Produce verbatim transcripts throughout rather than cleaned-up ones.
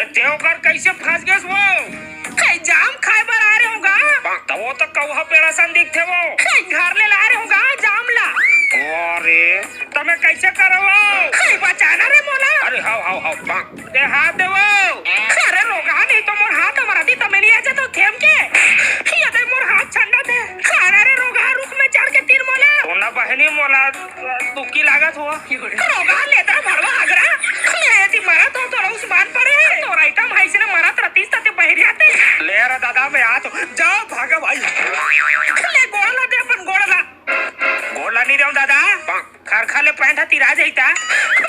ते ओकर कैसे फंस गेस वो? हे, जाम खाए बर आ रहे हो गा? त वो तो कौहा पेड़ा सन दिखथे वो। हे, घर ले ला रहे हो गा जाम ला? अरे, त मैं कैसे करवो? हे, बचाना रे मोला। अरे, हाव, हाव, हाव। दे हाथ दे वो। अरे, रोगहा नहीं तो मोर हाथ हमारा दी त मैं नहीं आ जाता थेम के। ये दे मोर हाथ ठंडा थे। अरे, रोगहा रुख में चढ़ के तीर मोला। सोना बहनी मोला दुखी लागत हो। रोगहा लेता भरवा आगरा। मैं ऐसी मरा तो तोरा उस्मान पड़े है। तोरा इतना भाई से ना मरा तरतीस तते बहरिया ते। ले रे दादा, मैं आ तो। जा भागा भाई। ले गोड़ ला दे अपन गोड़ ला। गोड़ ला नहीं देऊं दादा। खरखा ले पैंट ह तिरा जाई ता।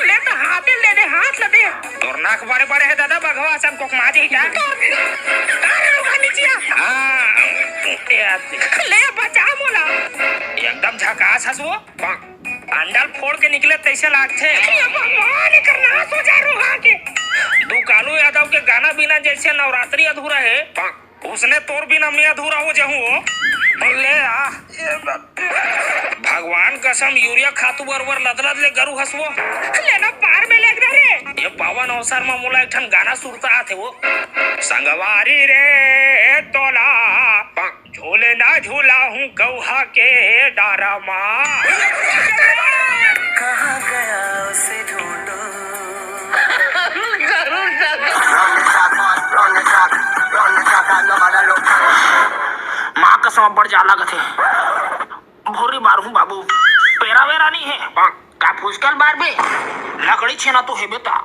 ले तो हाथ ले दे, हाथ ले दे। तोर नाक बड़े बड़े है दादा, बघवा असन कोकमा जाई ता। अरे रुका नीचिया। हाँ, ए आदमी। ले बचा मोला। एकदम झकास हस वो। अंडल फोड़ के निकले तैसे लागथे। हे भगवान, एकर नाश हो जाए रोगहा के। दू कालू यादव के गाना बिना जैसे नवरात्रि अधूरा है, उसने तोर बिना मैं अधूरा हो जाहूं वो। ले आ। भगवान कसम, यूरिया खातू बरोबर लदलद ले गरू हसवो। लेना पार में लेग रे। ये पावन अवसर में मोला एक ठन गाना सुरता आथे वो। संगवारी रे तोला झूले ना झूला हूँ कौहा के डारा मा। कहाँ गया उसे ढूंढो। माँ कसम, बड़ जाड़ लागत हे। भोरी बारहूं बाबू, पेरा वेरा नहीं है। का फुसकल बारबे? लकड़ी छेना तो हेबे ता।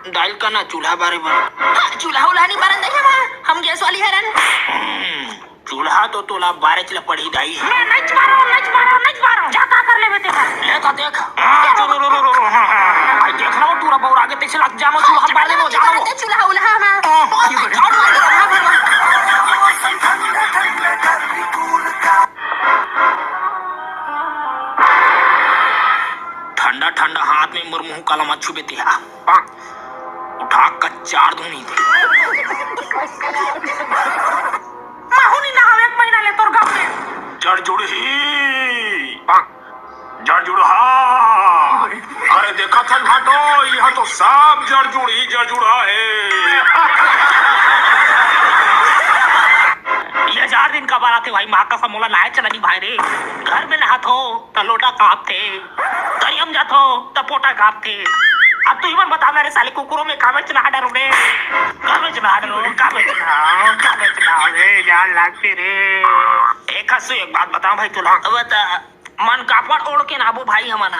दाल का ना चूल्हा बारे बर। हाँ, चूल्हा उल्हा नहीं बारन दे हम, हम गैस वाली हरन। हम्म, चूल्हा तो तोला बारेच ल पड़ी दाई। मैं नच बारो, नच बारो, नच बारो। जा का कर लेबे तेकर। ले तो देख। हाँ, रो, रो, रो, रो, रो, हाँ, हाँ, हाँ। आई देख ना, तू रा बौर आगे तैसे लग जानो, चूल्हा बार देनो, जानो। चूल्हा उल्हा मा। हाँ। ठंडा ठंडा हाथ में मोर मुंह काला मत छुबे तेहा। उठा कच्चार दूनी। माहू नी नहावे एक महीना ले तोर गाँव में। जड़ जुड़ही। जड़ जुड़हा। अरे देखा थन भाटो, यहाँ तो सब जड़ जुड़ही, जड़ जुड़हा है। ये चार दिन का बात है भाई, माँ कसम मोला नहाए चला नहीं भाई रे। घर में नहात हो त लोटा कांपथे, तरिया म जाथो त पोटा कांपथे। अब तू ही मन बता ना रे साले कुकुरों में कामेच ना डरो रे, कामेच ना डरो, कामेच ना, कामेच ना रे, जान लागथे रे। एक हंसू एक बात बताओ भाई तोला। बता। मन कापड़ ओढ़ के नाबो भाई हमन ह।